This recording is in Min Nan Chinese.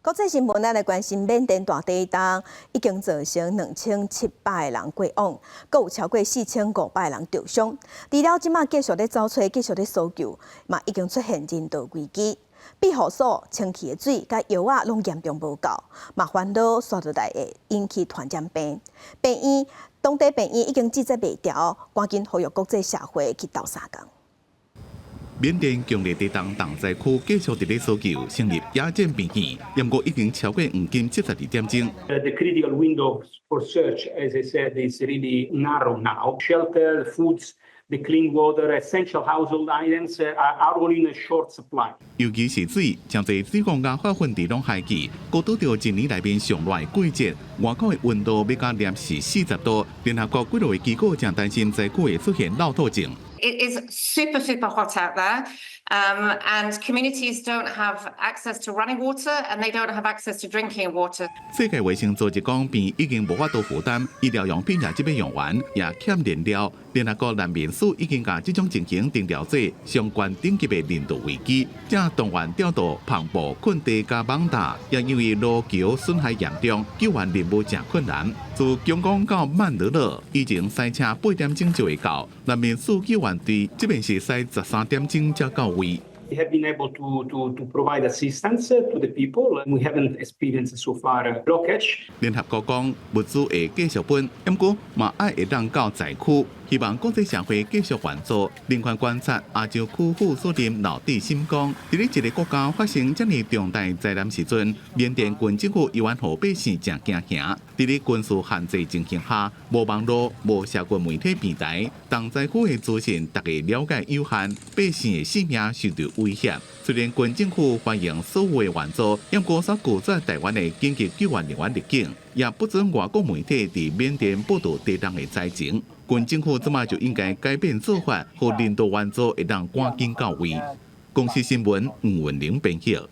國際新聞，咱來關心緬甸大地震已經造成2700個人過往，閣有超過4500個人著傷。除了這馬繼續咧走揣，繼續咧搜救，嘛已經出現人道危機。庇護所、清氣的水佮藥仔攏嚴重無夠，嘛煩惱紲落來會引起傳染病。病院當地病院已經支持袂牢，趕緊呼籲國際社會去鬥相共。緬甸強烈地動重災區繼續佇咧搜救，成立野戰病院，毋過已經超過黃金72點鐘。 The critical window for search, as I said, is really narrow now. Shelter, foods, the clean water, essential household items are all in a short supply. 尤其是水，誠濟水管佮化糞池攏害去，閣拄著一年內面上熱的季節，外口的溫度欲到攝氏40度，聯合國幾落個機構正擔心災區會出現落吐症。 It is super, super hot out there, and communities don't have access to running water, and they don't have access to drinking water. 世界衛生組織講，病院已經無法度負擔，醫療用品也這欲用完，也欠燃料。聯合國難民署已經共這種情形定調做相關等級的人道危機，正動員調度彭博、困地佮網達，也因為路橋損害嚴重，救援任務誠困難。自仰光到曼德勒，以前駛車8點鐘就會到，難民署救援隊這邊是駛13點鐘才到位。 We have been able to provide assistance to the people. We haven't experienced so far a blockage. 聯合國講物資會繼續分，毋過嘛愛會當到災區，希望國際社會繼續援助。人權觀察亞洲區副主任劉志心講，佇咧一个國家發生遮爾重大災難時陣，緬甸軍政府猶原予百姓誠驚嚇。佇咧軍事限制情形下，無網路、無社群媒體平台，重災區的資訊逐家了解有限，百姓的性命受著威脅。雖然軍政府歡迎所有的援助，毋過煞拒絕台灣的緊急救援人員入境，也不准外國媒體佇緬甸報導地動的災情。軍政府這馬就應該改變做法，予人道援助會當趕緊到位。公視新聞吳文玲編譯。